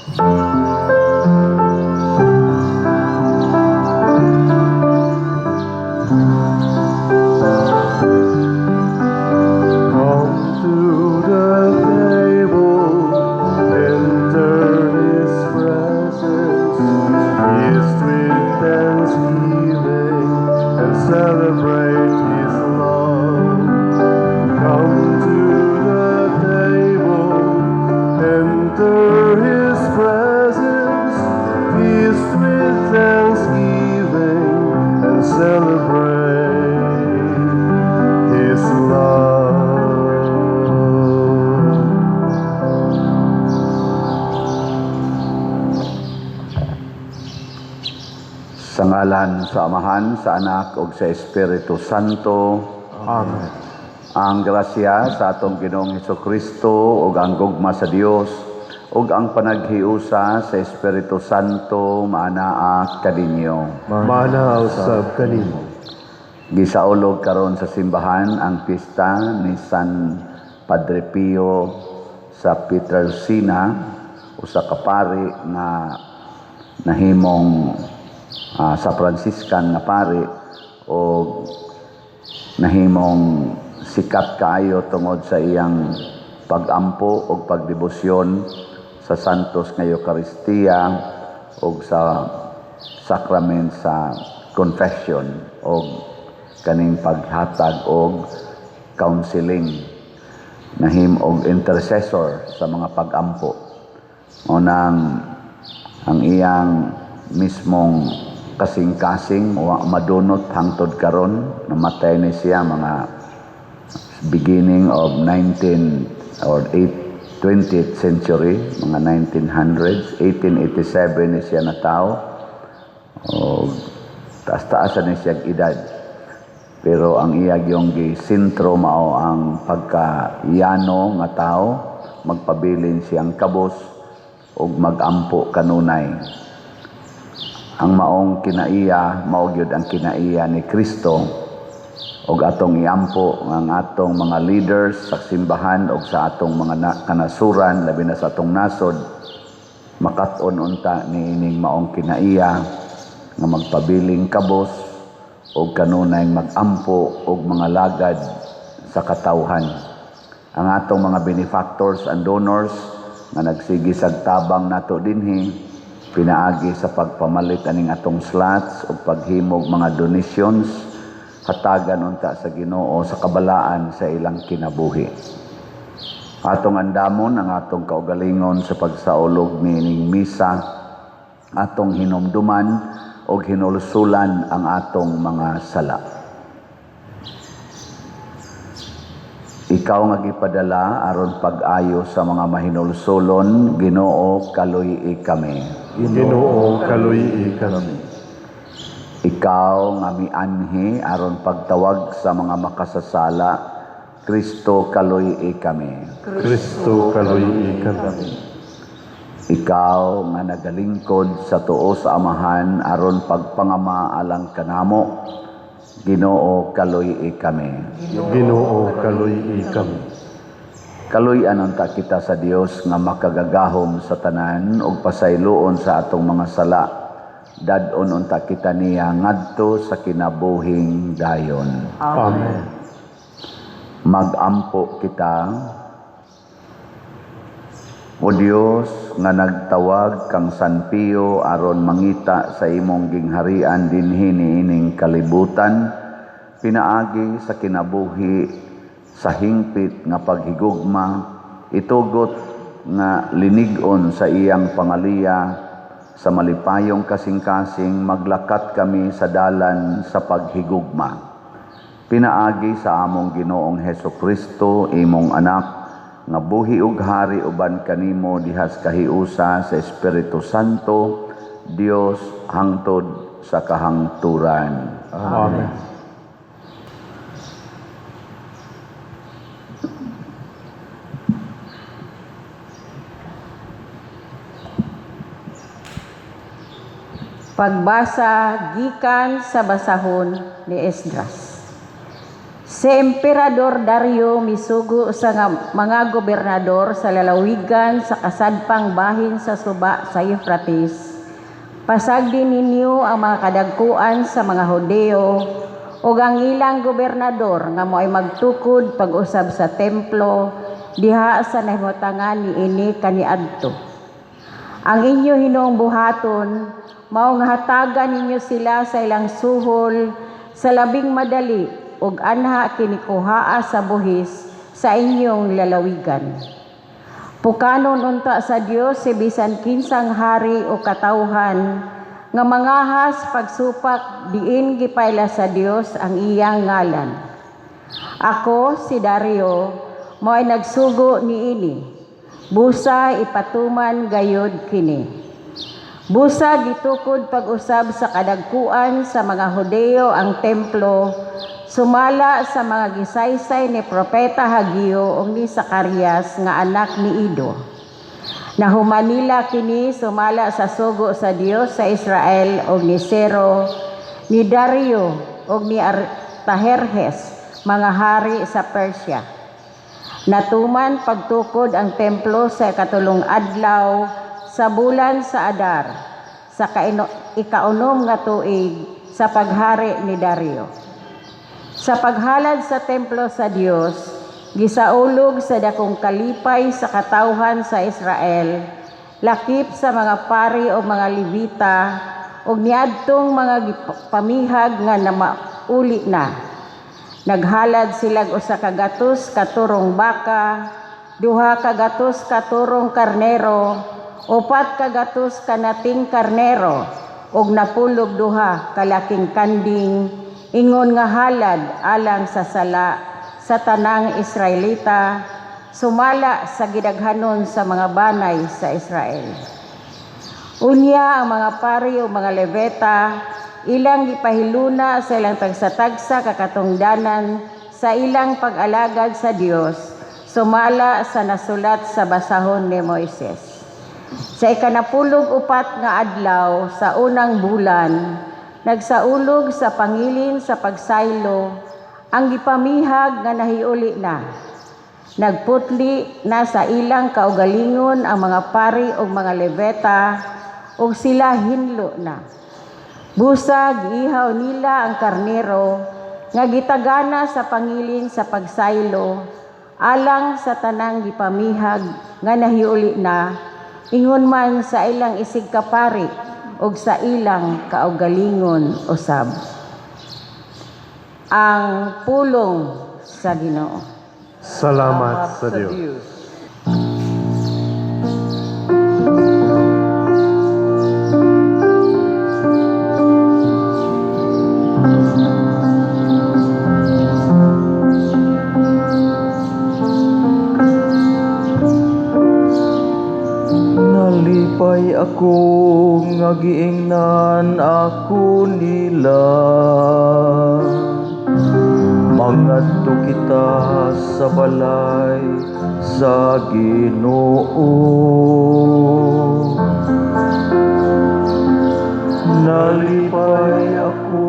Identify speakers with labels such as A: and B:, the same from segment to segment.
A: Come to the table, enter His presence, feast with thanksgiving, and celebrate His love. Come to the table, enter His presence, feast with thanksgiving, and celebrate His love.
B: Sa ngalan sa Amahan, sa Anak ug sa Espiritu Santo.
A: Amen.
B: Ang grasya sa atong Ginoong Hesukristo ug ang gugma sa Dios ug ang panaghiusa sa Espiritu Santo maanaa kaninyo.
A: Maanaa usab kanimo.
B: Gisaulog karon sa simbahan ang pista ni San Padre Pio sa Pietrelcina, usa ka pari nga nahimong sa Franciscan nga pari o nahimong sikat kaayo tungod sa iyang pagampo o pagdebosyon sa Santos nga Eukaristiya o sa sacrament sa confession o kaning paghatag og counseling, nahim og intercessor sa mga pagampo. O nang ang iyang mismong kasing-kasing wa madunot hangtod karon. Namatay ni siya mga beginning of 19 or 8 20th century, mga 1900s, 1887 ni siya natawo o taas-taasan ni siya edad, pero ang iya yung gisentro mao ang pagkayano nga tao, magpabilin siyang kabos ug magampo kanunay. Ang maong kinaiya mao gyud ang kinaiya ni Kristo, ug atong iampo ang atong mga leaders sa simbahan ug sa atong mga kanasuran, labi na sa atong nasod, makat-on unta niining maong kinaiya nga magpabiling kabos ug kanunay magampo og mga lagad sa katawhan. Ang atong mga benefactors and donors nga nagsigi sa tabang nato dinhi pinaagi sa pagpamalit aning atong slots ug paghimog mga donations, hatagan unta sa Ginoo sa kabalaan sa ilang kinabuhi. Atong andamon ang atong kaugalingon sa pagsaulog niining misa, atong hinumduman og hinulsulan ang atong mga sala. Ikaw nga gipadala aron pag-ayo sa mga mahinulsulon, Ginoo, kaluy-i kami.
A: Ginoo, kaluy-i kami.
B: Ikaw nga mianhi aron pagtawag sa mga makasasala, Kristo, kaluy-i kami.
A: Kristo, kaluy-i kami.
B: Ikaw nga nagalingkod sa tuo sa Amahan aron pagpangama alang kanamo, Ginoo, kaluy-i kami.
A: Ginoo, kaluy-i kami.
B: Kaluy-an unta kita sa Dios nga makagagahom sa tanan ug pasayloon sa atong mga sala. Dad-on unta kita niya ngadto sa kinabuhing dayon.
A: Amen.
B: Magampo kita. O Dios nga nagtawag kang San Pio aron mangita sa imong gingharian dinhi niining kalibutan, pinaagi sa kinabuhi sa hingpit nga paghigugma, itugot nga linig-on sa iyang pangaliya sa malipayong kasing-kasing maglakat kami sa dalan sa paghigugma. Pinaagi sa among Ginoong Heso Kristo, imong anak, nga buhi ug hari uban kanimo dihas kahiusa sa Espiritu Santo, Dios, hangtod sa kahangturan.
A: Amen.
C: Pagbasa gikan sa basahon ni Esdras. Si Emperador Dario misugo sa mga gobernador sa lalawigan sa kasadpang bahin sa suba sa Euphrates. Pasagdi ninyo ang mga kadagkuan sa mga Hudeo ug ang ilang gobernador nga mo'y magtukod pag-usab sa templo diha sa nahimutangan niini kaniadto. Ang inyo hinuong buhaton mao nga hatagan ninyo sila sa ilang suhol sa labing madali ug anha kini kuhaa sa buhis sa inyong lalawigan. Pukanon unta sa Dios si bisan kinsang hari o katawhan nga mangahas pagsupak diin gipaila sa Dios ang iyang ngalan. Ako si Dario mo'y nagsugo niini. Busa ipatuman gayud kini. Busa gitukod pag-usab sa kadagkuan sa mga Hudeo ang templo sumala sa mga gisaysay ni Propeta Hageo ug ni Zacarias nga anak ni Ido. Nahuman nila kini sumala sa sugo sa Dios sa Israel ug ni Ciro, ni Dario ug ni Artaherhes, mga hari sa Persia. Natuman pagtukod ang templo sa ikatulong adlaw sa bulan sa Adar, sa ikaunom nga tuig sa paghari ni Dario. Sa paghalad sa templo sa Dios, gisaulog sa dakong kalipay sa katawhan sa Israel, lakip sa mga pari o mga Levita, ug niadtong mga pamihag nga namauli na. Naghalad sila og 100 ka turong baka, 200 ka turong karnero, 400 ka nating karnero, ug 92 ka laking kanding, ingon nga halad alang sa sala sa tanang Israelita, sumala sa gidaghanon sa mga banay sa Israel. Unya ang mga pari o mga Levita, ilang gipahiluna sa ilang tagsa-tagsa kakatungdanan sa ilang pag-alagad sa Dios, sumala sa nasulat sa basahon ni Moises. Sa 14 nga adlaw sa unang bulan, nagsaulog sa pangilin sa pagsaylo ang gipamihag nga nahiuli na. Nagputli na sa ilang kaugalingon ang mga pari ug mga Levita ug sila hinlo na. Busa giihaw nila ang karnero nga gitagana sa pangilin sa pagsaylo alang sa tanang gipamihag nga nahiuli na, ingon man sa ilang isig kapari ug sa ilang kaugalingon usab. Ang pulong sa Ginoo.
A: Salamat sa Dios.
D: Nalipay ako nga giingnan ako nila. Mangadto kita sa balay sa Ginoo. Nalipay ako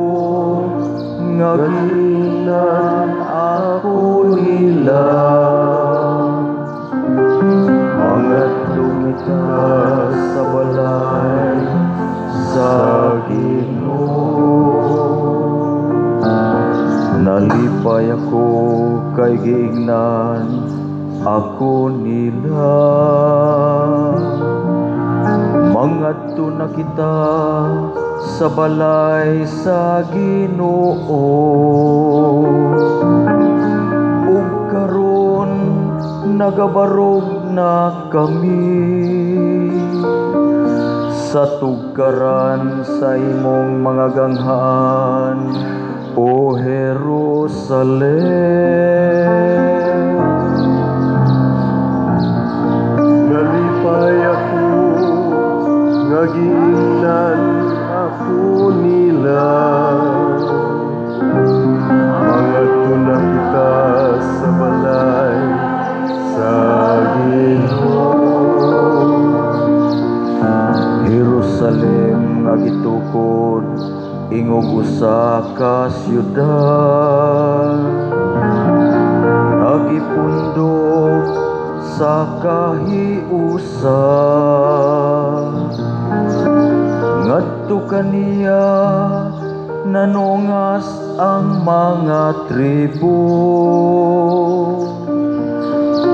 D: nga giingnan ako nila. Mangadto kita sa balay sa Ginoo. Nalipay ako kay giingnan ako nila. Mangadto na kita sa balay sa Ginoo. Ug karon nagabarog na kami sa tugkaran sa imong mga ganghaan, O Jerusalem.
A: Nalipay ako nga giingnan ako nila. Mangadto na kita sa balay sa Ginoo.
D: Jerusalem nga gitukod ingog usa ka syudad. sa kahiusa. Ngadto kaniya nanungas ang mga tribo,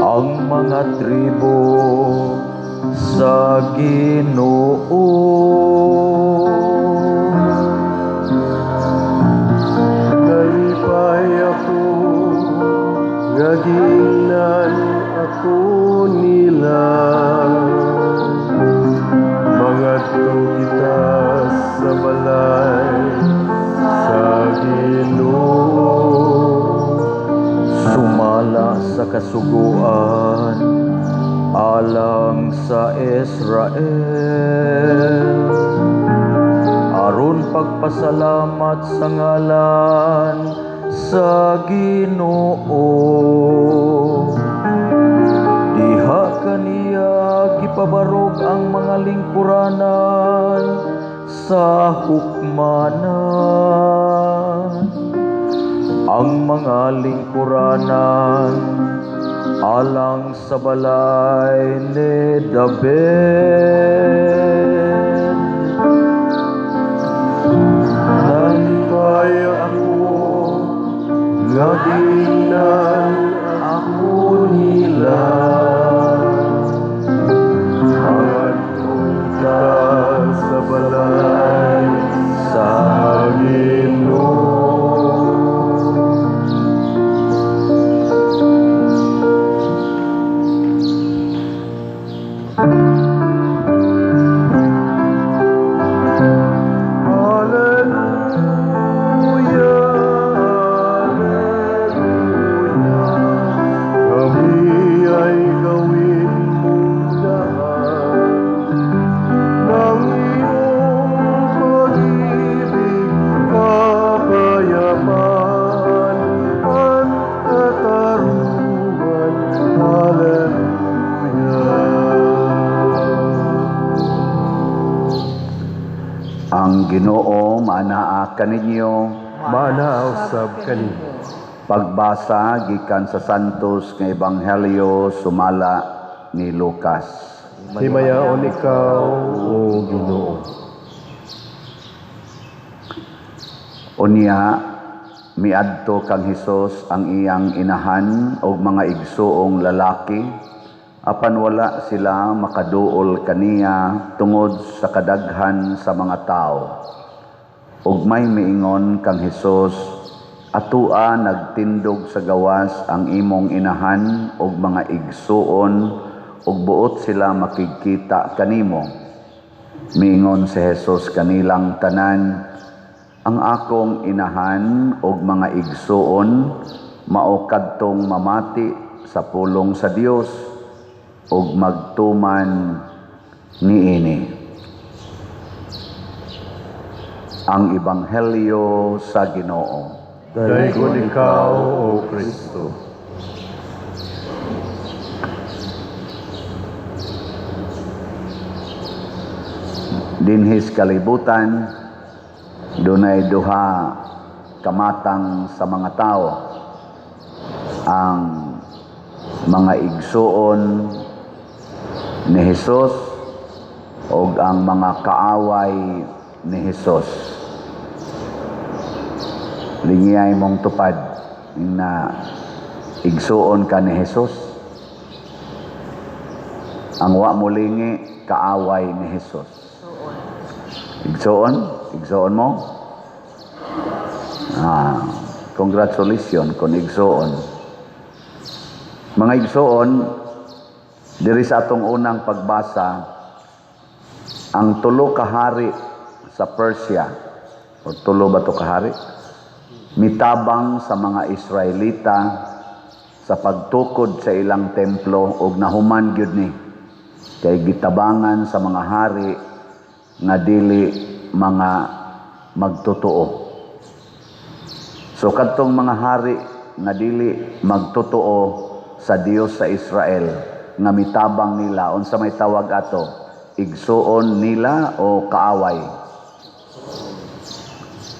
D: ang mga tribo sa Ginoo.
A: Nalipay ako nga giingnan ako nila. Mangadto kita sa balay sa Ginoo.
D: Sumala sa kasuguan alang sa Israel, aron pagpasalamat sa ngalan sa Ginoo. Diha kaniya gipabarog ang mga lingkuranan sa hukmanan, ang mga lingkuranan alang sa balay ni David.
A: Nalipay ako nga giingnan ako nila. Mangadto kita sa balay sa Ginoo. Hallelujah, Hallelujah. Kami ay gawin mong daan ng iyong pag-ibig, kapayapaan at katarungan. Hallelujah.
B: Ang Ginoo maanaa kaninyo.
A: Maanaa usab kanimo.
B: Pagbasa gikan sa Santos nga Ebanghelyo sumala ni Lucas.
A: Himayaon ikaw, O Ginoo.
B: Unya miadto kang Hesus ang iyang inahan og mga igsuong lalaki, apan wala sila makaduol kaniya tungod sa kadaghan sa mga tawo. Ug may miingon kang Hesus, "Atua nagtindog sa gawas ang imong inahan og mga igsuon ug buot sila makigkita kanimo." Miingon si Hesus kanilang tanan, "Ang akong inahan og mga igsuon mao kadtong mamati sa pulong sa Dios ug magtuman niini." Ang Ebanghelyo sa Ginoo.
A: Daygon ikaw, O Kristo.
B: Dinhis kalibutan, dunay duha kamatang sa mga tao. Ang mga igsuon ni Hesus ug ang mga kaaway ni Hesus. Lingiyay mong tupad na igsuon ka ni Hesus. Ang wa mo lingi, kaaway ni Hesus. Igsuon? Igsuon mo? Congratulations kung igsuon. Mga igsuon, diri sa atong unang pagbasa, ang tulo ka hari sa Persia, o tulo ba to kahari? Mitabang sa mga Israelita sa pagtukod sa ilang templo og nahuman gyud ni kay gitabangan sa mga hari nga dili mga magtotoo. So kadtong mga hari nga dili magtotoo sa Dios sa Israel nga mitabang nila, unsa may tawag ato? Igsuon nila o kaaway?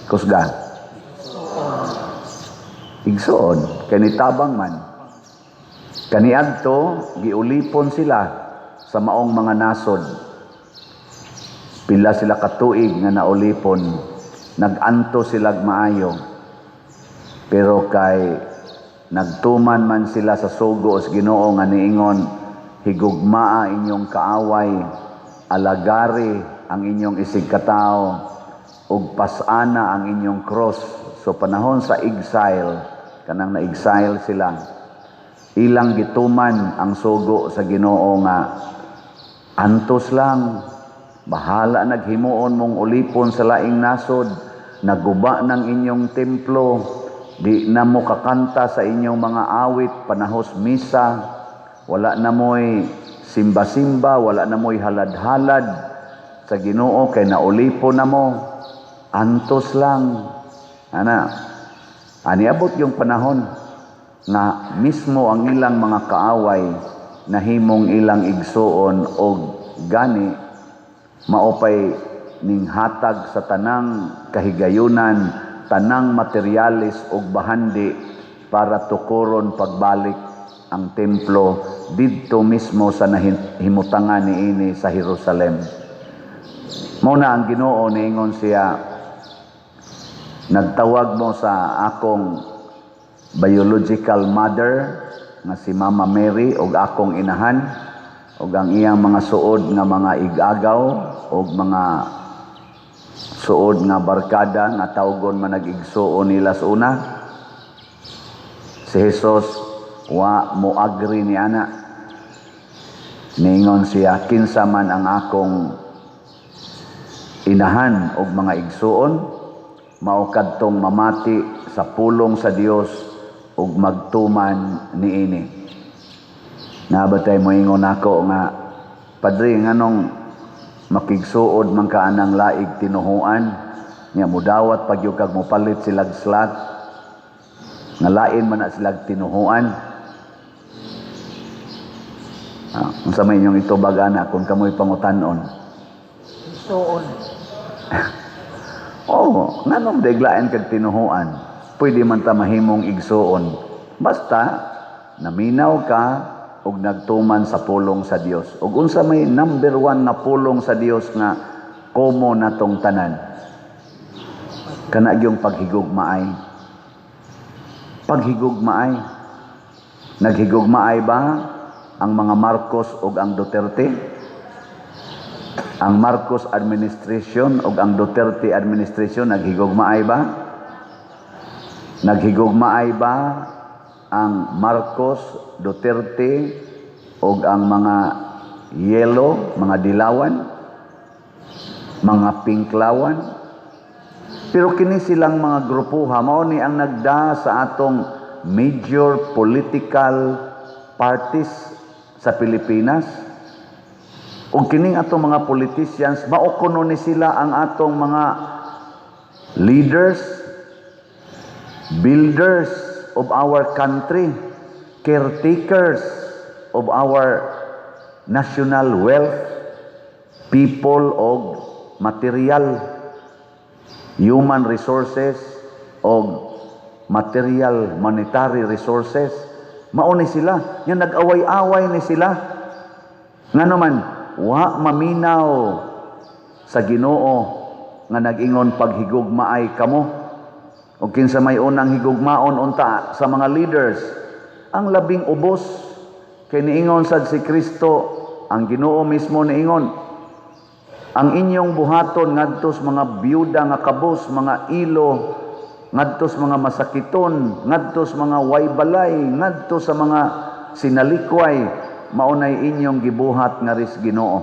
B: Kusga. Igsuon kay nitabang man. Kaniadto giulipon sila sa maong mga nasod. Pila sila katuig nga naulipon, nag-antos sila maayo. Pero kay nagtuman man sila sa sugo sa Ginoo nga niingon, "Higugmaa inyong kaaway, alagari ang inyong isigkatao, ug pas-ana ang inyong cross." So panahon sa exile, kanang na-exile sila, ilang gituman ang sugo sa Ginoo nga antos lang, bahala naghimuon mong ulipon sa laing nasod, naguba ng inyong templo, di na mo kakanta sa inyong mga awit panahos misa, wala na mo'y simba-simba, wala na mo'y halad-halad sa Ginoo kay naulipon na mo. Antos lang. Ana, aniabot yung panahon nga mismo ang ilang mga kaaway nahimong ilang igsuon, og gani maupay ning hatag sa tanang kahigayunan, tanang materyales og bahandi para tukuron pagbalik ang templo didto mismo sa nahimutangan niini sa Jerusalem. Mao na ang Ginoo niingon siya, "Nagtawag mo sa akong biological mother nga si Mama Mary og akong inahan ug ang iyang mga suod nga mga igagaw og mga suod nga barkada nga tawgon man nag-igsuon nila sa una." Si Jesus wa mo agree ni ana. Niingon siya, "Kinsa man ang akong inahan og mga igsuon? Mao kadtong mamati sa pulong sa Dios ug magtuman niini." Naa ba tay moingon nako nga, "Padre, nganong makigsuod man ka anang laing tinuhuan nya mudawat pag kag mopalit silag slot nga lain man na silag tinuhuan?" Ah, unsa may inyong itubag ana kung kamoy pangutan-on?
E: Suon.
B: Oh, nganong deglaen kag tinuhuan? Pwede man ta mahimong igsuon. Basta naminaw ka og nagtuman sa pulong sa Dios. Ug unsa may number one nga pulong sa Dios nga common natong tanan? Kana gyung paghigugmaay. Paghigugmaay. Naghigugmaay ba ang mga Marcos ug ang Duterte? Ang Marcos administration ug ang Duterte administration, naghigugmaay ba? Naghigugmaay ba ang Marcos, Duterte ug ang mga yellow, mga dilawan, mga pinklawan? Pero kini silang mga grupuha mao ni ang nagda sa atong major political parties sa Pilipinas. Ug kining atong mga politicians, mao kuno ni sila ang atong mga leaders, builders of our country, caretakers of our national wealth, people og material, human resources og material monetary resources. Mao ni sila nya nag-away-away ni sila. Ngano man wa maminaw sa Ginoo nga nag-ingon, "Paghigugmaay kamo"? Ug kinsa may unang higugmaon unta sa mga leaders? Ang labing ubos, kay niingon sad si Kristo, ang Ginoo mismo niingon, "Ang inyong buhaton ngadto sa mga byuda nga kabos, mga ilo, ngadto sa mga masakiton, ngadto sa mga way balay, ngadto sa mga sinalikway, maunay inyong gibuhat ngaris Ginoo."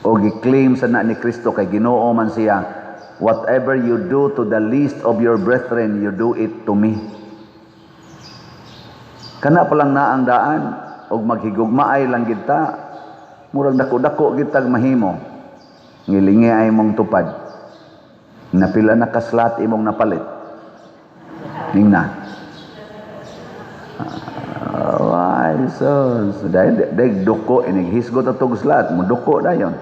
B: O gi-claim sa na ni Kristo, kay Ginoo man siya, "Whatever you do to the least of your brethren, you do it to me." Kana pa lang na ang daan, og maghigugmaay lang gid ta, murag dako-dako gid tag mahimo. Ngilingi ay mong tupad. Napila na ka-slot imong napalit? Ningna. Ay, so, dahil, dahil duko, inighisgot atog slot, mo duko dayon.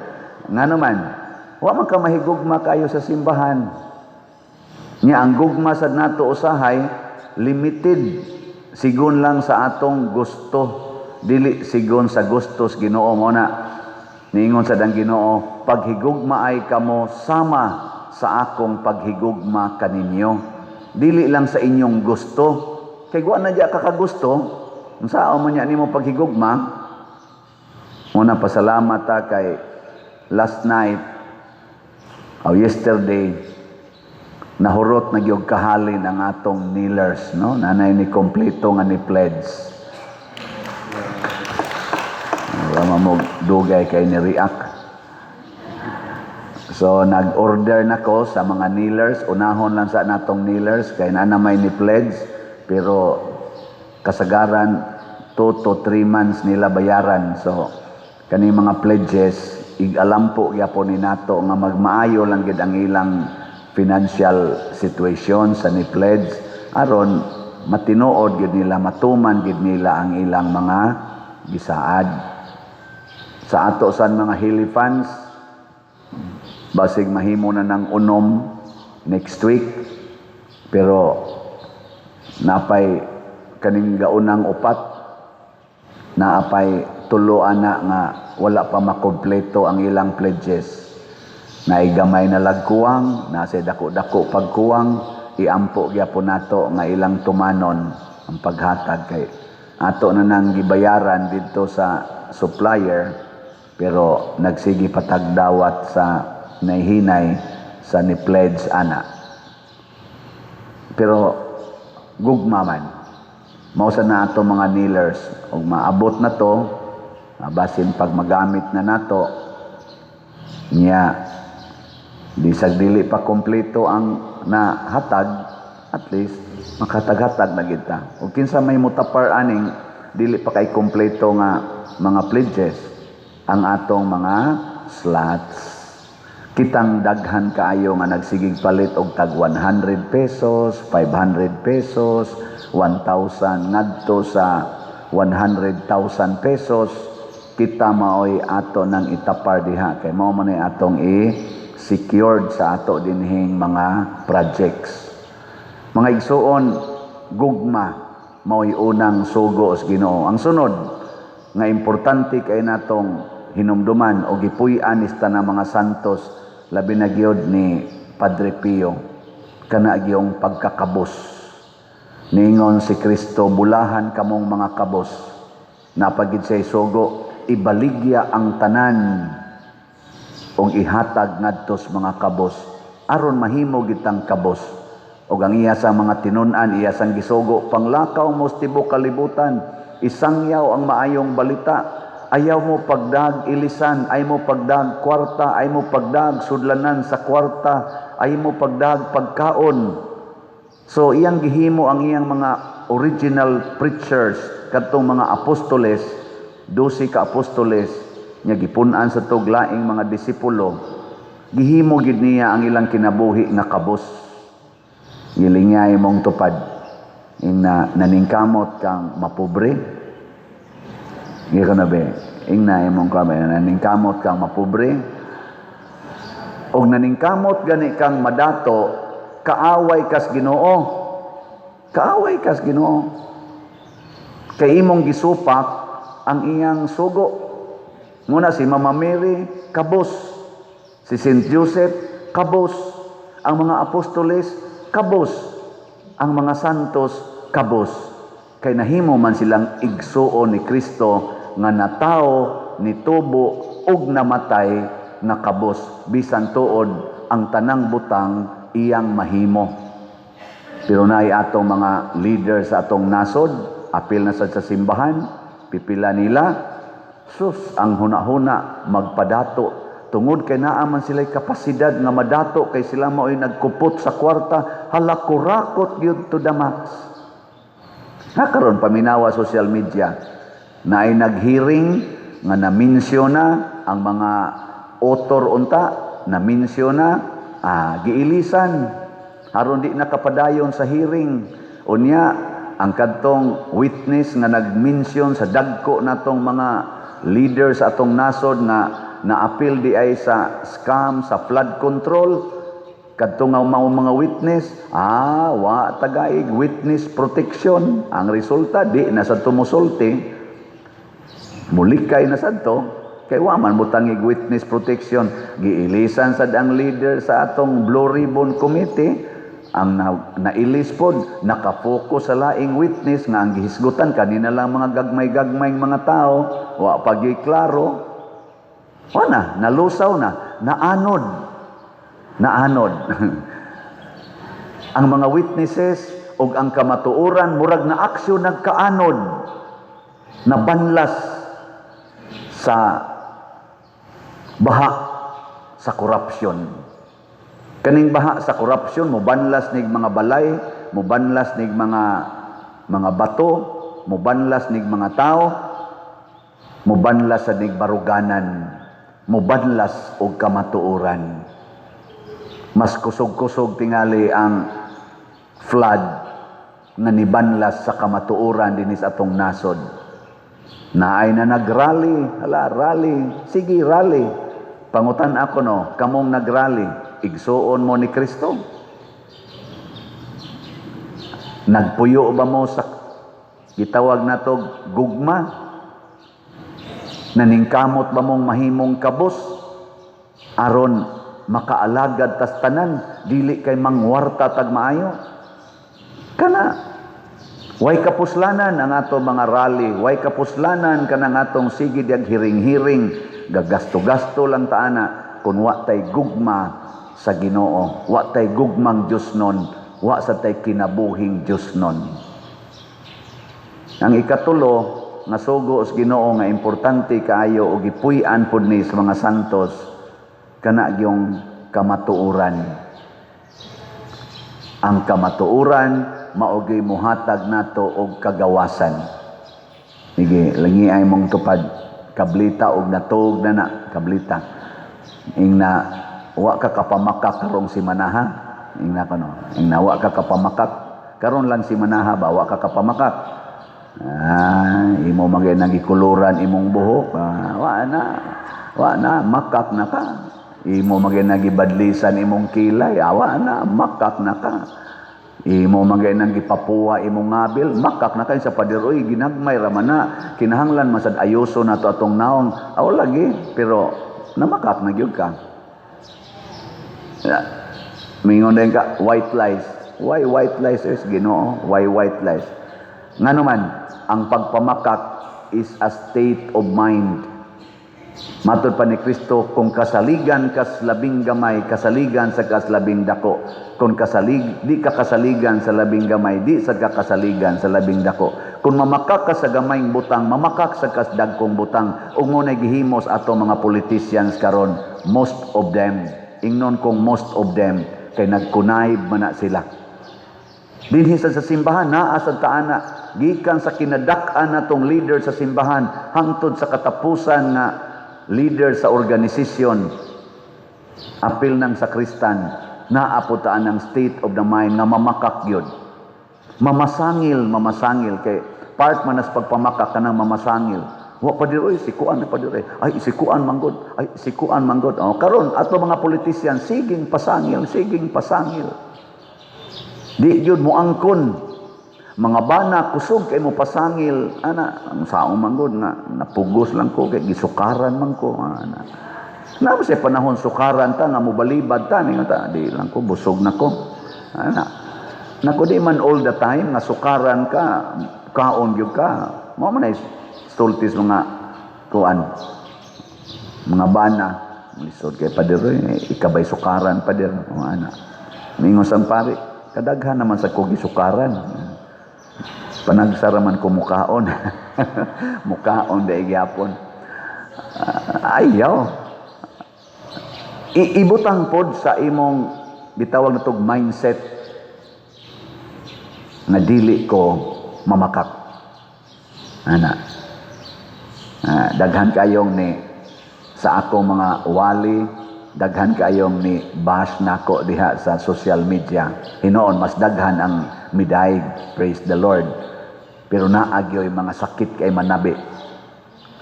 B: Nga naman, wa man ka mahigugma kayo sa simbahan. Nya ang gugma sad nato usahay limited. sigon lang sa atong gusto, dili sigon sa gustos Ginoo. Mo na niingon sa dang Ginoo, "Paghigugmaay kamo sama sa akong paghigugma kaninyo." Dili lang sa inyong gusto, kay wa na diya kakagusto, unsaon man nya nimo paghigugma? Mao na pasalamat ta kay last night or yesterday, nahurot na gyud kahalin ang atong kneelers, no? Nanay ni kompleto nga ni pledge. Wala mo dugay kay ni react. So nag-order na ko sa mga kneelers, unahon lang sa natong kneelers kay naa na may ni pledge, pero kasagaran 2 to 3 months nila bayaran. So kani mga pledges, igalampo gyapon ni nato nga magmaayo lang gid ang ilang financial situation sa ni pledge, aron matinuod gid nila, matuman gid nila ang ilang mga gisaad. Sa ato san mga Healy funds, basig mahimo na ng unom next week, pero napay kaning gaunang upat, naapay tulo ana nga wala pa makompleto ang ilang pledges. Naigamay na lagkuwang, nasa dako-dako pagkuwang, iampo gyapon nato nga ilang tumanon ang paghatag kay ato na nang gibayaran didto sa supplier, pero nagsige patagdawat sa nahihinay sa ni pledge ana. Pero gugma man. Mao sa na ato mga kneelers, ug maabot na to, basin pag magamit na nato niya, bisag dili pa kompleto ang nahatag, at least makatag-hatag na kita. Ug kinsa may mutapar aning dili pa kay kompleto nga mga pledges? Ang atong mga slots. Kitang daghan kaayo nga nagsigig palit og tag 100 pesos, 500 pesos, 1,000 ngadto sa 100,000 pesos. Kita maoy ato nang itapar diha kay mao man ay atong i-secured sa ato dinhing mga projects. Mga igsuon, gugma mao'y unang sugo sa Ginoo. Ang sunod nga importante kay natong hinumduman o gipuy-an is tanang mga santos, labi na gyud ni Padre Pio, kana gyung pagkakabos. Ningon si Kristo, "Bulahan kamong mga kabos." Napagid siya sugo, ibaligya ang tanan ug ihatag ngadto sa mga kabos aron mahimo gitang kabos. Ug ang iya sa mga tinun-an, iya sang gisugo, "Panglakaw mo sa tibuok kalibutan, isangyaw ang maayong balita. Ayaw mo pagdag ilisan, ay mo pagdag kwarta, ay mo pagdag sudlanan sa kwarta, ay mo pagdag pagkaon." So iyang gihimo ang iyang mga original preachers, kadtong mga apostoles, 12 ka apostoles nya gipun-an sa tuglaing mga disipulo. Gihimo gid niya ang ilang kinabuhi nga kabos. Gilingay mong tupad ing na naningkamot kang mapobre. Nga na be, ing na imong kami naningkamot kang mapobre og naningkamot gani kang madato, kaaway kas Ginoo. Kaaway kas Ginoo. Kay imong gisupak ang iyang sugo. Muna si Mama Mary, kabos. Si Saint Joseph, kabos. Ang mga apostoles, kabos. Ang mga santos, kabos. Kay nahimo man silang igsuon ni Kristo nga natao, nitubo ug namatay nga kabos, bisan tuod ang tanang butang iyang mahimo. Pero naay atong mga leader sa atong nasod, apil na sad sa simbahan, pipila nila, sus, ang huna-huna magpadato. Tungod kay naa man sila'y kapasidad nga madato kay sila mao'y nagkupot sa kwarta, hala, kurakot gyud to the max. Nakaron paminawa social media na ay naghearing nga na-mention na ang mga author unta, na-mention na, giilisan aron di nakapadayon sa hearing. Unya ang kadtong witness nga nag-mention sa dagko natong mga leaders sa atong nasod nga naapil di ay sa scam sa flood control. Kadto nga mga witness, wa tagaig witness protection. Ang resulta, di na sa tumusulti. Mulikay na sad to kay wa man butangig witness protection. Giilisan sad ang leader sa atong Blue Ribbon Committee. Ang nailis pod, nakafocus sa laing witness nga ang gihisgutan kanina lang mga gagmay-gagmay mga tao, wa pa gyud klaro. Wa na, nalusaw na, naanod. Naanod. Ang mga witnesses ug ang kamatuoran murag na aksyon nagkaanod. Nabanlas sa baha sa corruption. Kaning baha sa corruption mobanlas nig mga balay, mobanlas nig mga bato, mobanlas nig mga tao, mobanlas sa nig baruganan, mobanlas og kamatuoran. Mas kusog-kusog tingali ang flood nga nibanlas sa kamatuoran dinhi sa atong nasod. Naay na nagrally, hala, rally, sige, rally. Pangutan ako no, kamong nagrally, igsuon mo ni Kristo? Nagpuyo ba mo sa gitawag nato gugma? Naningkamot ba mong mahimong kabos aron makaalagad tas tanan, dili kay mangwarta tag maayo? Kana way kapuslanan ang ato mga rally, way kapuslanan kanang atong sige diag hiring-hiring, gagasto-gasto lang ta ana kung wa tay gugma sa Ginoo, wa tay gugmang Dios nun, wa sa tay kinabuhing Dios nun. Ang ikatulo nga sugo sa Ginoo nga importante kaayo og gipuy-an pud ni sa mga santos, kana gyung kamatuoran. Ang kamatuoran mao gyud mohatag nato og kagawasan. Sige, langi ay mong tupad kablita og natuog na na kablita. Ingna wa ka kapamakak karong simanaha. Ingna kano, ingna wa ka kapamakak karon lang simanaha ba, wa ka kapamakak. Imo man gyud nagikuluran imong buhok, wa na. Wa na, makak na ka. Imo man gyud nagibadlisan imong kilay, wa na, makak na ka. Imo man gyud gipapuwa imong ngabil, makak na kay sa pader, oy, ginagmay ra man na. Kinahanglan man sad ayuso nato atong naong. Aw lagi, pero namakak na gyud ka. Ya. Mingon din ka, white lies. Why white lies is Ginoo? Why white lies? Ngano man, ang pagpamakak is a state of mind. Matod pa ni Kristo, kung kasaligan kas labing gamay, kasaligan sa kas labing dako. Kung di ka kasaligan sa labing gamay, di sa ka kasaligan sa labing dako. Kung mamakak ka sa gamayng butang, mamakak sa kas dagkong butang. Ug mo na gihimos ato mga politicians karon, most of them. Ingnon kong most of them, kay nagkunayb man na sila. Dinhi sa simbahan, naa sa taana, gikan sa kinadak-an natong leader sa simbahan, hangtod sa katapusan nga leader sa organisasyon, apil ng sakristan, naa po taan ang state of the mind nga mamakak yun. Mamasangil, mamasangil, kay part man as pagpamakak ka ng mamasangil. Wa pa diroy, sikuan na pa diroy. Ay, sikuan manggod. Ay, sikuan manggod. Oh, karon ato mga politician, siging pasangil, siging pasangil. Di gyud mo angkon. Mga bana kusog kay mo pasangil ana, ang saong manggod nga napugos lang ko kay gisukaran man ko ana. Na sa panahon sukaran ta nga mobalibad ta, ningon ta, di lang ko, busog na ko ana. Nako, di man all the time nga sukaran ka, kaon gyud ka. Mao man ay sultis mga kuan, mga bana, lisod kay pader, ikabay sukaran pader mga ana. Mingon sang pare, kadaghan naman sa ko gisukaran. Panagsara man ko mukaon. Mukaon dai gyapon. Ayaw. Ibutang pod sa imong gitawag natog mindset nga dili ko mamakak. Ana. Daghan kayong ni sa akong mga wali, daghan kayong ni bash nako diha sa social media. Hinoon mas daghan ang midayeg, praise the Lord. Pero naagyoy mga sakit kay manabi.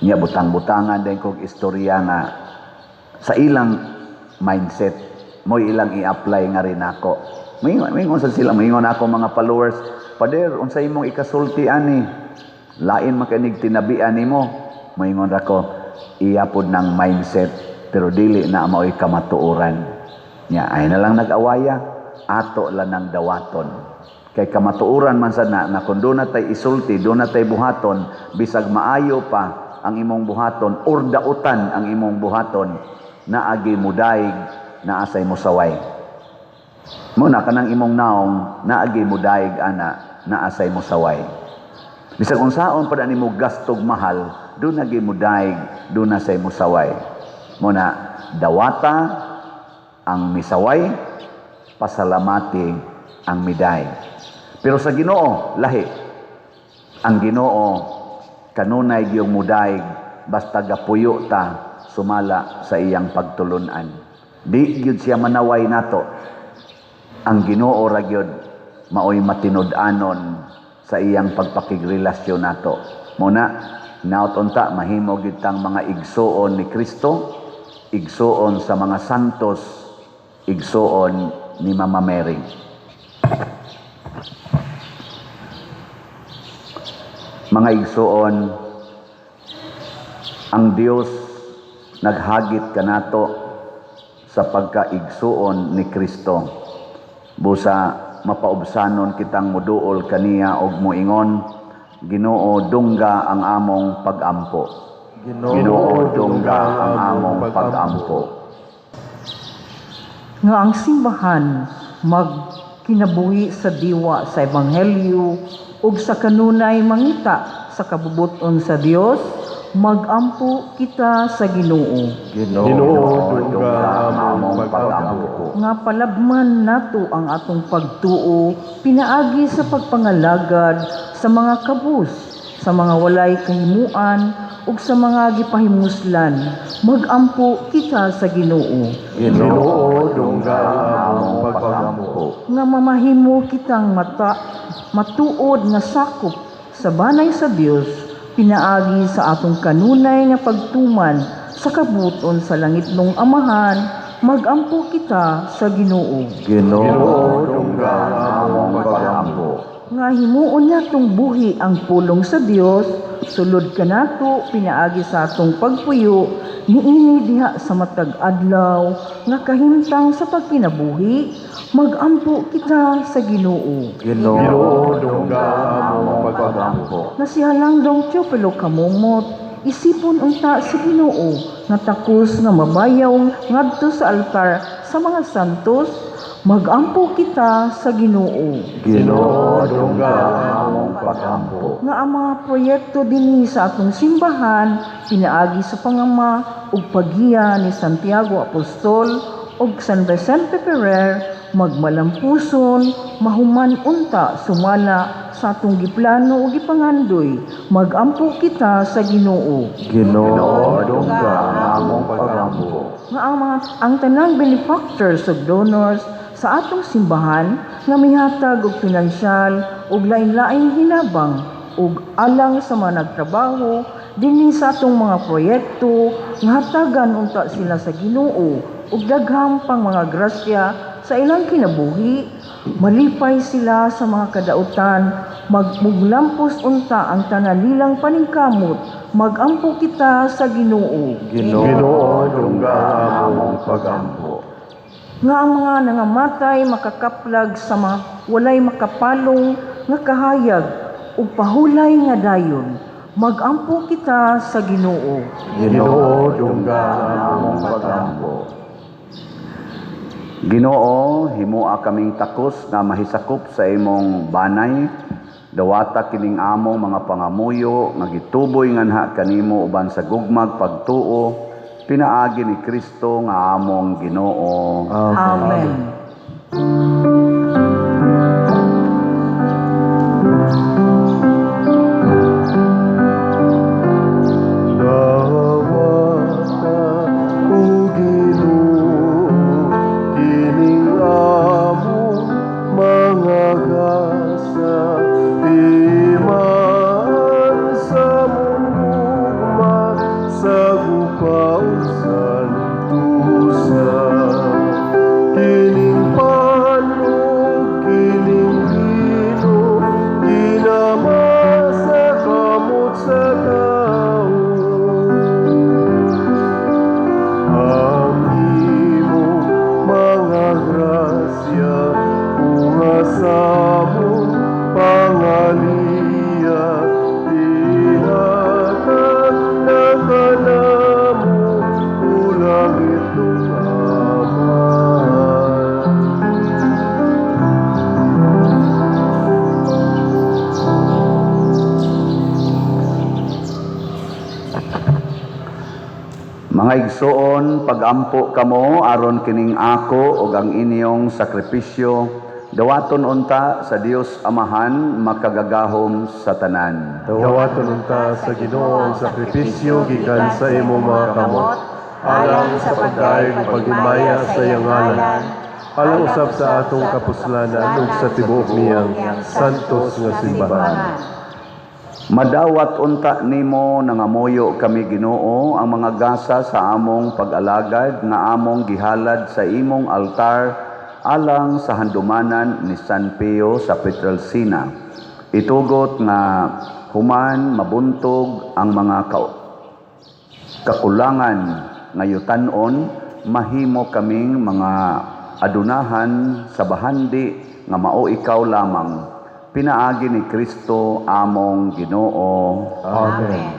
B: Nya butang-butangan din kog istorya nga sa ilang mindset. Mo'y ilang i-apply nga rin ako. Moingon, moingon sa sila, moingon ako mga followers, "Pader, unsay imong ikasulti ani? Lain man kanig tinabian nimo." Moingon ra ko, iya pod ng mindset, pero dili na mao'y kamatuoran. Nya ay na lang nag-awaya, ato lang ng dawaton. Kay kamatuoran man sad na, na kung doon na tay isulti, doon na tay buhaton, bisag maayo pa ang imong buhaton or dautan ang imong buhaton, naagi mudaig, naasay mosaway. Muna kanang imong naong, naagi mudaig ana, naasay mosaway. Bisag unsaon pa nimo gastog mahal, doon nagi mudaig, doon na say mosaway. Muna dawata ang misaway, pasalamati ang miday. Pero sa Ginoo, lahi. Ang Ginoo kanunay giyong mudaig basta gapuyo ta sumala sa iyang pagtulunan. Di gyud siya manaway nato. Ang Ginoo ra gyud maoy matinud-anon sa iyang pagpakigrelasyon nato. Muna, naot unta mahimo gyud tang mga igsuon ni Kristo, igsuon sa mga santos, igsuon ni Mama Mary. Mga igsuon, ang Dios naghagit kanato sa pagkaigsuon ni Kristo. Busa mapaubsanon kitang muduol kaniya og moingon, "Ginoo, dungga ang among pagampo." Ginoo, dungga ang among pagampo.
F: Nga ang simbahan magkinabuhi sa diwa sa ebanghelyo ug sa kanunay mangita sa kabubuton sa Dios, magampo kita sa Ginoo.
A: Ginoo, dungga ang among pagampo.
F: Nga palabman nato ang atong pagtuo pinaagi sa pagpangalagad sa mga kabus, sa mga walay kahimuan ug sa mga gipahimuslan, magampo kita sa Ginoo.
A: Ginoo, dungga ang among pagampo.
F: Nga mamahimo kitang mata matuod nga sakop sa banay sa Dios pinaagi sa atong kanunay nga pagtuman sa kabuton sa langitnong Amahan, magampo kita sa Ginoo.
A: Ginoo, dungga ang among pagampo.
F: Nga himuon natong buhi ang pulong sa Dios sulod kanato pinaagi sa atong pagpuyo niini diha sa matag adlaw nga kahimtang sa pagkinabuhi, magampo kita sa Ginoo.
A: Ginoo, dungga ang among pagampo.
F: Nga si Halangdong Teofilo Camomot isipon unta sa Ginoo nga takos nga mabayaw ngadto sa altar sa mga santos, magampo kita sa Ginoo.
A: Ginoo, dungga ang among pagampo.
F: Nga ang mga proyekto dinhi sa atong simbahan pinaagi sa pangama ug paggiya ni Santiago Apostol ug San Vicente Ferrer magmalampuson, mahuman unta sumala sa atong giplano ug gipangandoy, magampo kita sa Ginoo.
A: Ginoo, dungga ang among pagampo.
F: Nga ang tanang benefactors ug donors sa atong simbahan nga mihatag og pinansyal ug lain-laing hinabang ug alang sa mga nagtrabaho dinhi sa atong mga proyekto, nga hatagan unta sila sa Ginoo ug daghang pang mga grasya sa ilang kinabuhi, malipay sila sa mga kadautan, magmuglampos unta ang tanalilang paningkamot, magampo kita sa Ginoo.
A: Ginoo, dungga ang among pagampo.
F: Nga ang mga nangamatay makakaplag sa mga walay makapalong nga kahayag ug pahulay nga dayon, magampo kita sa Ginoo.
A: Ginoo, dungga ang among pagampo.
B: Ginoo, himua kaming takos nga mahisakop sa imong banay. Dawata kining among mga pangamuyo nga gituboy nganha kanimo uban sa gugmag pagtuo pinaagi ni Kristo nga among Ginoo.
F: Amen.
A: Dawata, o Ginoo, kining among mga gasa, timaan sa mong gugma, sa gupaw santusa.
B: Mga igsoon, pagampo kamo aron kining ako ug ang inyong sakripisyo dawaton unta sa Dios Amahan makagagahom sa tanan.
G: Dawaton unta sa Ginoo ang sakripisyo gikan sa imong mga kamot, alang sa pagdayeg ug paghimaya sa iyang ngalan, alang usab sa atong kapuslanan ug sa tibuok niyang santos nga simbahan.
B: Madawat unta nimo nangamuyo kami, Ginoo, ang mga gasa sa among pag-alagad nga among gihalad sa imong altar alang sa handumanan ni San Pio sa Pietrelcina. Itugot nga human mabuntog ang mga kakulangan nga yutan-on, mahimo kaming mga adunahan sa bahandi nga mao ikaw lamang, pinaagi ni Kristo among Ginoo.
G: Amen.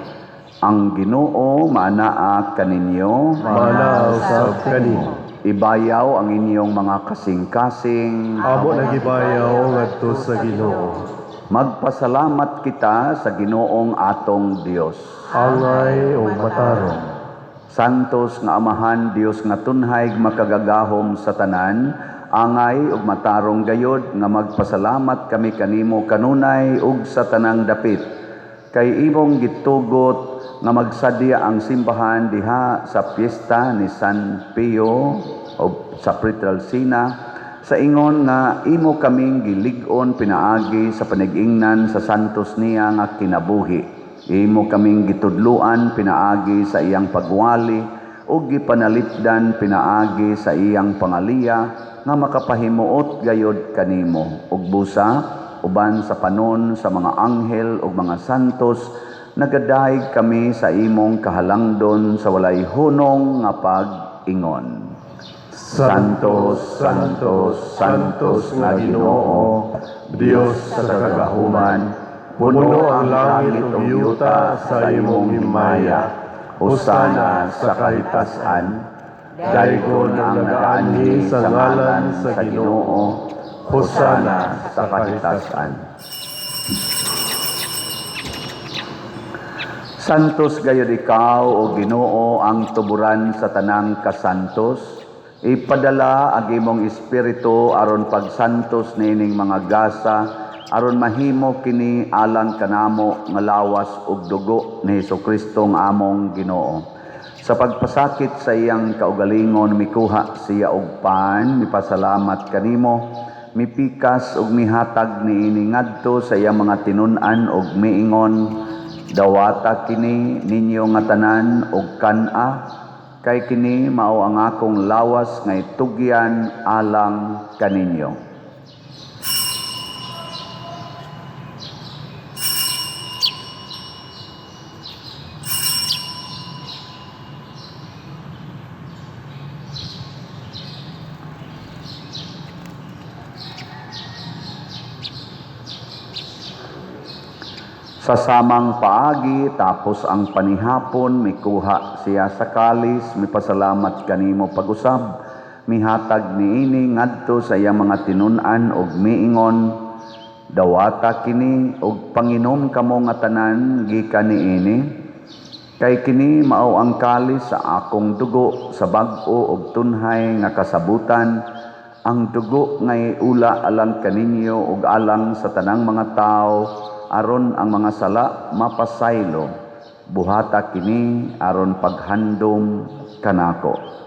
B: Ang Ginoo maanaa kaninyo.
G: Maanaa usab kanimo.
B: Ibayaw ang inyong mga kasing-kasing.
G: Amo nagibayaw ngadto sa Ginoo.
B: Magpasalamat kita sa Ginoong atong Dios.
G: Angay ug matarong.
B: Santos nga Amahan, Dios nga tunhay makagagahom sa tanan, angay ug matarong gayod nga magpasalamat kami kanimo kanunay ug sa tanang dapit. Kay imong gitugot nga magsadya ang simbahan diha sa piyesta ni San Pio o sa Pietrelcina, sa ingon nga imo kaming gilig-on pinaagi sa panigingnan sa santos niya nga kinabuhi. Imo kaming gitudluan pinaagi sa iyang pagwali ug gipanalipdan pinaagi sa iyang pangaliya nga makapahimuot gayod kanimo. Ug busa uban sa panon sa mga anghel ug mga santos, nagadayeg kami sa imong kahalangdon sa walay hunong nga pag-ingon.
G: Santos, Santos, Santos nga Ginoo, Dios sa kagahuman, puno ang langit ug yuta sa imong himaya. Hosana sa kahitasan. Daygon ang nagaanhi sa ngalan sa Ginoo. Hosana sa kahitasan.
B: Santos gayud ikaw, o Ginoo, ang tuburan sa tanang kasantos. Ipadala ang imong espiritu aron pagsantos niining mga gasa, aron mahimo kini alang kanamo nga lawas ug dugo ni Hesukristo nga among Ginoo. Sa pagpasakit sa iyang kaugalingon, mikuha siya og pan, mipasalamat kanimo, mipikas ug mihatag niini ngadto sa iyang mga tinun-an ug miingon: "Dawata kini ninyo nga tanan og kan-a, kay kini mao ang akong lawas nga itugyan alang kaninyo." Sa samang paagi, tapos ang panihapon, mikuha siya sa kalis, mipasalamat kanimo pag-usab, mihatag niini ngadto sa iyang mga tinun-an ug miingon: "Dawata kini ug panginom kamo nga tanan gikan niini, kay kini mao ang kalis sa akong dugo sa bag-o ug tunhay nga kasabutan, ang dugo nga iula alang kaninyo ug alang sa tanang mga tawo aron ang mga sala mapasaylo. Buhata kini aron paghandom kanako."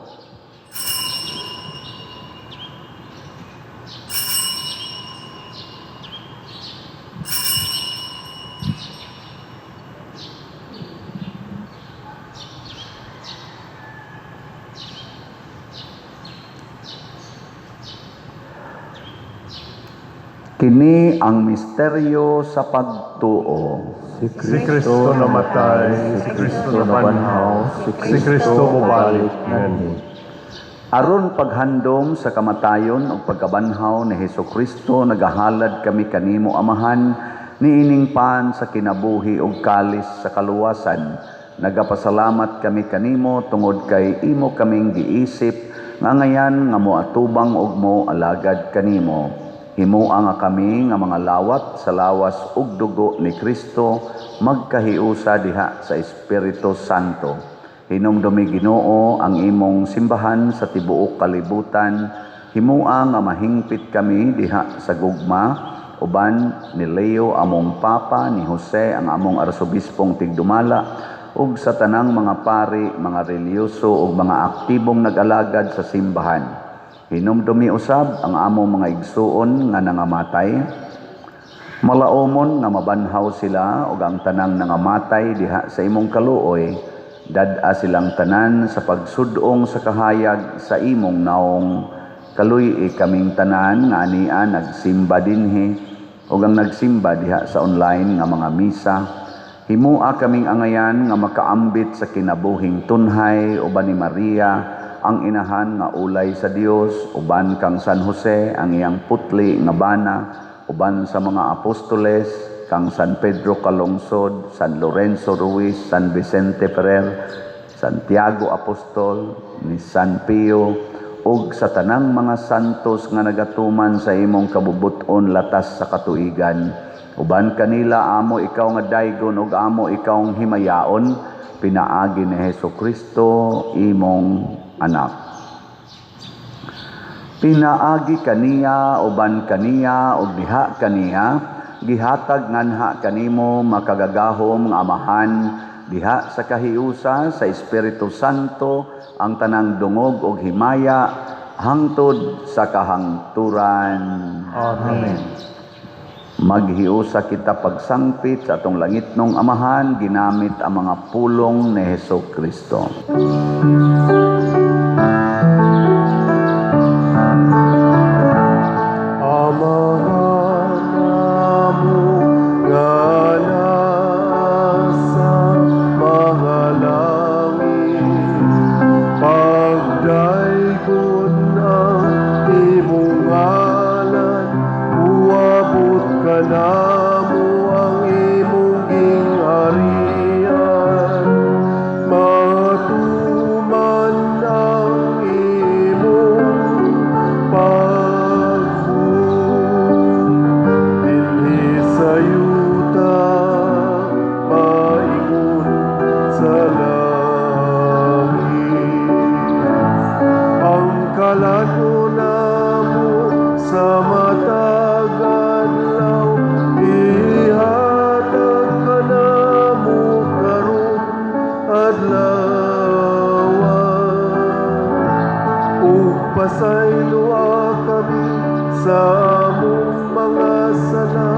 B: Kini ang misteryo sa pagtuo.
G: Si Kristo namatay, si Kristo nabanhaw, si Kristo mobalik nganhi.
B: Aron paghandom sa kamatayon ug pagkabanhaw ni Hesukristo, nagahalad kami kanimo, Amahan, niining pan sa kinabuhi ug kalis sa kaluwasan. Nagapasalamat kami kanimo tungod kay imo kaming giisip nga ngayan nga moatubang og mo alagad kanimo. Himua nga kami nga mga lawat sa lawas ug dugo ni Kristo magkahiusa diha sa Espiritu Santo. Hinumdumi, Ginoo, ang imong simbahan sa tibuok kalibutan. Himua nga mahingpit kami diha sa gugma uban ni Leo among Papa, ni Jose ang among arsobispong tigdumala, ug sa tanang mga pari, mga relihiyoso ug mga aktibong nag-alagad sa simbahan. Hinumdumi usab ang among mga igsuon nga nangamatay. Malaumon nga mabanhaw sila ug ang tanang nangamatay diha sa imong kaluoy, dad-a silang tanan sa pagsud-ong sa kahayag sa imong naong. Kaluy-i kaming tanan nga ania nagsimba dinhi ug ang nagsimba diha sa online nga mga misa. Himua kaming angayan nga makaambit sa kinabuhing tunhay uban ni Maria ang inahan nga ulay sa Dios, uban kang San Jose ang iyang putli nga bana, uban sa mga apostoles, kang San Pedro Calungsod, San Lorenzo Ruiz, San Vicente Ferrer, Santiago Apostol, ni San Pio, ug sa tanang mga santos nga nagatuman sa imong kabubut-on latas sa katuigan. Uban kanila amo ikaw nga daygon ug amo ikaw himayaon pinaagi ni Hesus Kristo imong anak. Pinaagi kaniya, uban kaniya, ug diha kaniya, gihatag nganha kanimo, makagagahom nga Amahan, diha sa kahiusa sa Espiritu Santo, ang tanang dungog ug himaya hangtod sa kahangturan.
G: Amen.
B: Maghiusa kita pagsangpit sa atong langitnong Amahan ginamit ang mga pulong ni Hesus Kristo.
G: Amahan namo nga naa sa mga langit, pagdaygon ang imong ngalan, muabot kanamo ang imong gingharian, matuman ang imong pagbuot dinhi sa yuta maingon sa langit. Ang kalan-on namo sa matag adlaw ihatag kanamo karong adlaw, ug pasayloa kami sa among mga sala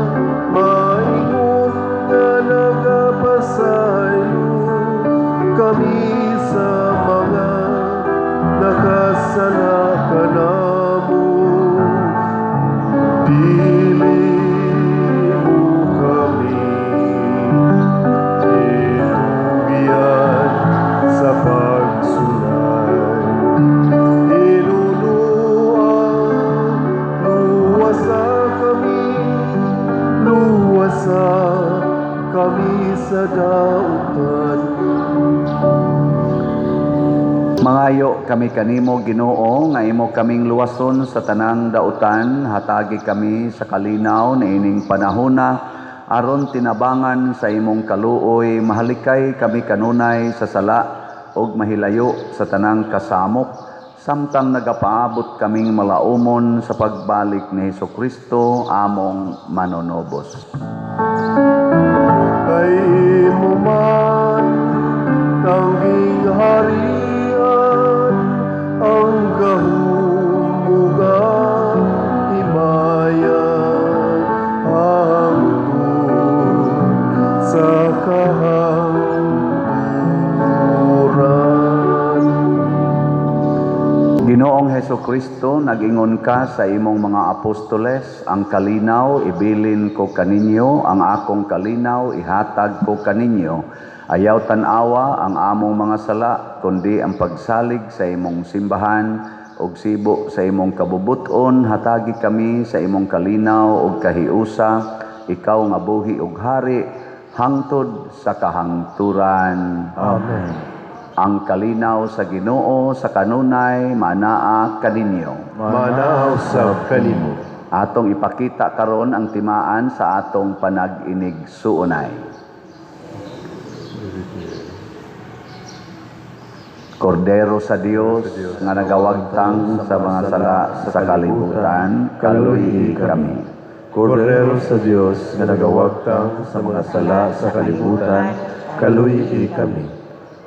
G: maingon nga nagapasaylo kami sa mga nakasala kanamo. Dili mo kami itugyan sa pagsulay, hinunoa luwasa kami, luwasa kami sa dautan.
B: Mangayo kami kanimo, Ginoo, nga imo kaming luwason sa tanang dautan. Hatagi kami sa kalinaw niining panahona aron tinabangan sa imong kaluoy mahalikay kami kanunay sa sala ug mahilayo sa tanang kasamok samtang nagapaabot kaming malaumon sa pagbalik ni Hesus Kristo among manunubos.
G: Kay imo man ang gingharian, ang gahom ug ang himaya hangtod sa kahangturan.
B: Ginoong Heso Kristo, nagingon ka sa imong mga apostoles, "Ang kalinaw ibilin ko kaninyo, ang akong kalinaw ihatag ko kaninyo." Ayaw tan-awa ang among mga sala, kundi ang pagsalig sa imong simbahan ug sibo sa imong kabubuton, hatagi kami sa imong kalinaw ug kahiusa, ikaw nga buhi ug hari hangtod sa kahangturan.
G: Amen.
B: Ang kalinaw sa Ginoo sa kanunay manaa kaninyo.
G: Manaa usab kanimo.
B: Atong ipakita karon ang timaan sa atong panag-inigsuonay. Kordero sa Dios nga nagawagtang sa mga sala sa kalibutan, kaluyi kami.
G: Kordero sa Dios nga nagawagtang sa mga sala sa kalibutan, kaluyi kami.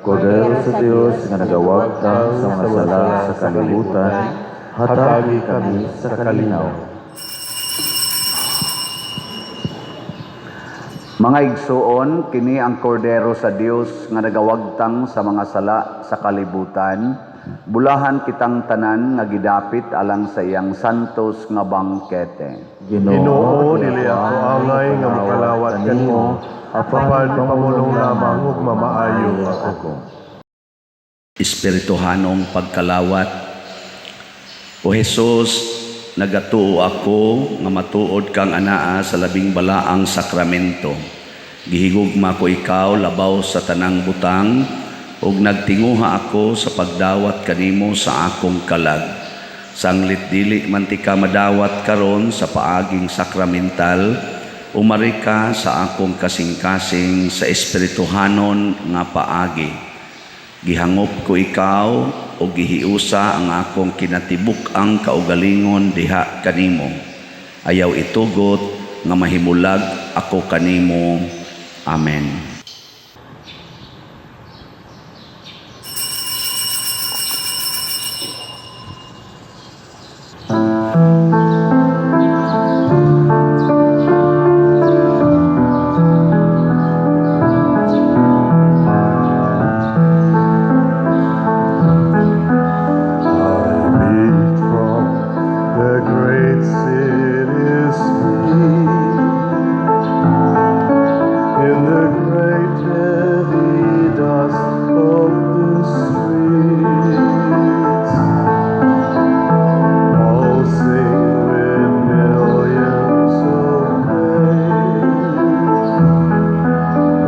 G: Kordero sa Dios nga nagawagtang sa mga sala sa kalibutan, hatagi kami sa kalinaw.
B: Mga igsuon, kini ang kordero sa Dios nga nagawagtang sa mga sala sa kalibutan. Bulahan kitang tanan nga gidapit alang sa iyang santos nga bangkete.
G: Ginoo, dili ako angay nga mokalawat kanimo, apan pamulong lamang ug mamaayo ako.
B: Espirituhanong pagkalawat. O Hesus, nagatuo ako nga matuod kang anaa sa labing balaang sakramento. Gihigugma ko ikaw labaw sa tanang butang ug nagtinguha ako sa pagdawat kanimo sa akong kalag. Sanglit dili man ti ka madawat karon sa paaging sakramental, umari ka sa akong kasing-kasing sa espirituhanon nga paagi. Gihangop ko ikaw o gihiusa ang akong kinatibuk-ang kaugalingon diha kanimo. Ayaw itugot nga mahimulag ako kanimo. Amen.
G: I meet from the great city's street, in the great heavy dust of the streets, pulsing with millions of faith,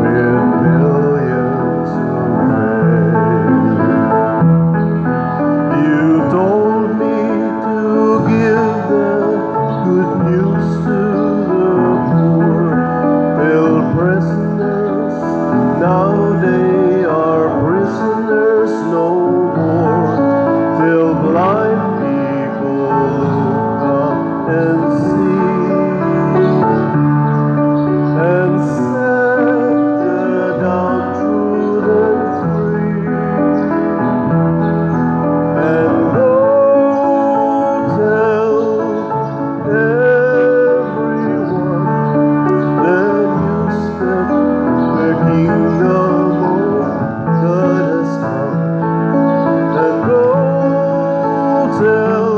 G: with millions of faith. You told me to give the good news to the poor. Till prisoners, now they are prisoners no more. Till blind people look up and see, and set the downtrodden free. And go tell everyone the news that the kingdom of God has come. And go tell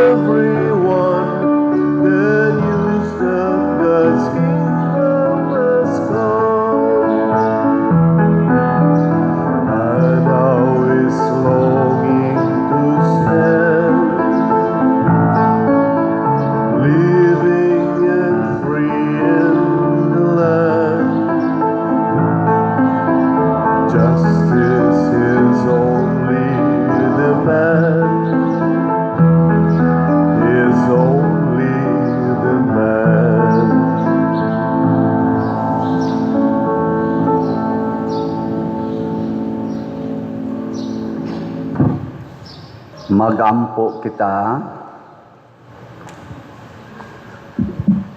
G: everyone the news that God's kingdom has come. And now is longing to stand, living and free in the land. Justice is only demand, is only demand.
B: Magampo kita.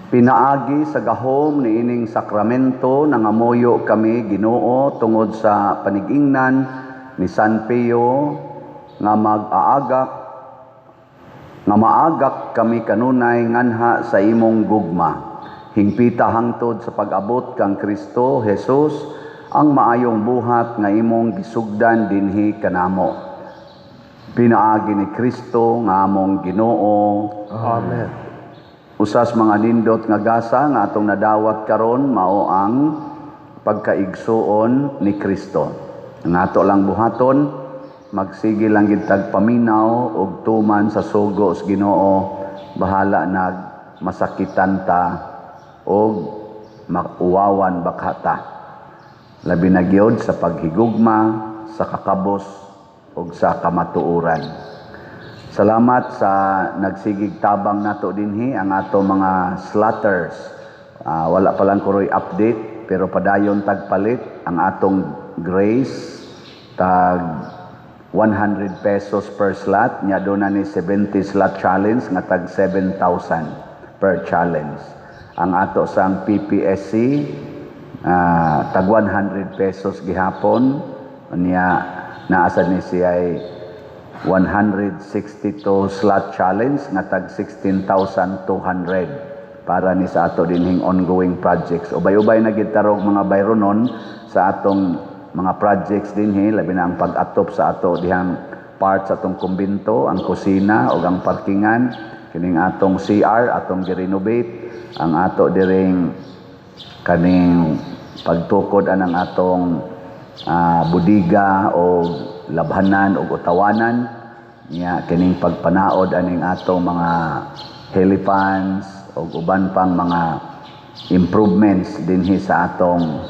B: Pinaagi sa gahom niining sakramento nangamuyo kami Ginoo tungod sa panigingnan ni San Pio nga mag-aagak nga maagak kami kanunay nganha sa imong gugma. Hingpita hangtod sa pag-abot kang Kristo Jesus ang maayong buhat nga imong gisugdan dinhi kanamo. Pinaagi ni Kristo nga among Ginoo.
G: Amen.
B: Usas mga nindot nga gasa nga atong nadawat karon mao ang pagkaigsuon ni Kristo. Ang ato lang buhaton, magsige lang gid tag paminaw og tuman sa sugo sa Ginoo, bahala nag masakitan ta og mauwawan bakha ta. Labi na gyud sa paghigugma, sa kakabos ug sa kamatuoran. Salamat sa nagsigig tabang nato dinhi, ang ato mga slotters. Wala pa lang kuroy update, pero padayon tagpalit ang atong Grace, tag 100 pesos per slot nya. Doon na ni 70 slot challenge nga tag 7,000 per challenge. Ang ato sang PPSC, tag 100 pesos gihapon niya. Naa sad ni siya ay 162 slot challenge nga tag 16,200 para ni sa ato dinhing ongoing projects. Ubay-ubay na gid tarog mga bayronon sa atong mga projects dinhi, labi na ang pag-atop sa ato dihang part sa atong kumbinto, ang kusina ug ang parkingan, kining atong CR atong gi-renovate, ang ato diring kaning pagtukod anang atong budiga o labhanan o utawanan niya, kining pagpanaod aning atong mga helipans o uban pang mga improvements dinhi sa atong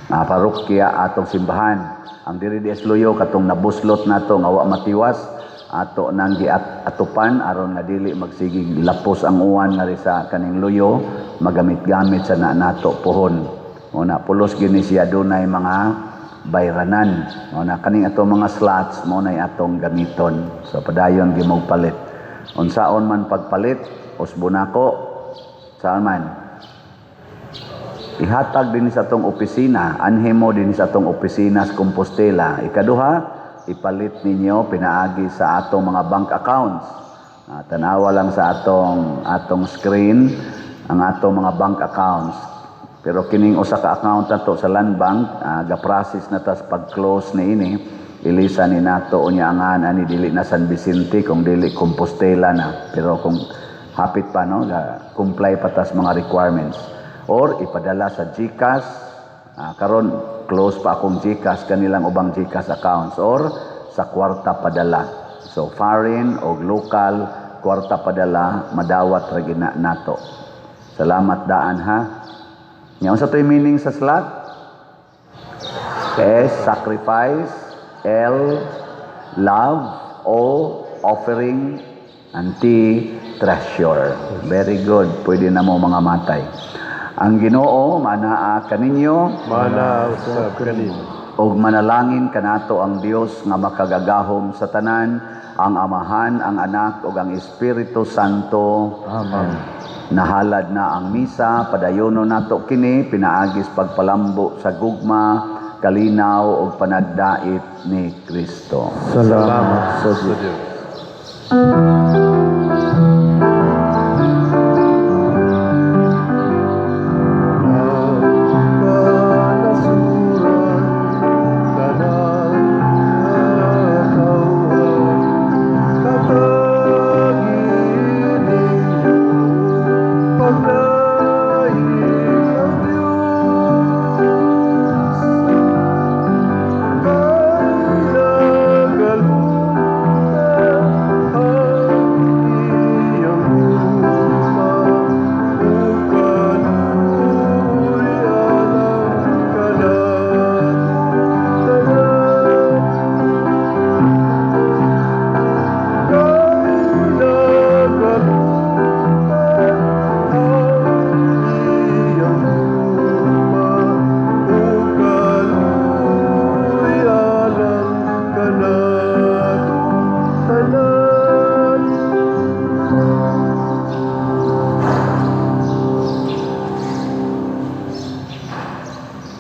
B: parokya, atong simbahan. Ang diri di Luyo, katong nabuslot nato nga wa matiwas, ato nang giatupan aron nga dili magsigig lapos ang uwan ngari sa kaning luyo, magamit-gamit sa na nato pohon. Mo na pulos gini siya dunay mga bayranan. Mo na kaning ato mga slots mo na atong gamiton. So padayon gimog palit. Unsaon man pagpalit, usbo nako saan man ihatag din sa atong opisina, anhi mo din sa atong opisina sa Compostela. Ikaduha, ipalit ninyo pinaagi sa atong mga bank accounts. Tanawa lang sa atong atong screen ang atong mga bank accounts. Pero kining usa ka account nato sa Land Bank, ga-process na tas pag-close ni ini, ilisa ni nato unya angan ani dili na San Vicente kung dili Compostela na. Pero kung hapit pa, no, ga comply pa tas mga requirements. Or ipadala sa GCash, karon close pa akong GCash, kanilang ubang GCash accounts, or sa Kwarta Padala. So foreign o local Kwarta Padala, madawat ra gina nato. Salamat daan ha. Nya unsa to'y meaning sa slot? S, sacrifice, L, love, O, offering, and T, treasure. Very good. Pwede na mo mga matay. Ang Ginoo manaa kaninyo.
G: Mana usab kanimo.
B: Ug manalangin kanato ang Dios nga makagagahom sa tanan, ang Amahan, ang Anak ug ang Espiritu Santo.
A: Amen.
B: Nahalad na ang misa, padayono nato kini pinaagis pagpalambo sa gugma, kalinaw ug panagdait ni Kristo.
A: Salamat sa
G: Sa
A: Diyos.
G: Diyos.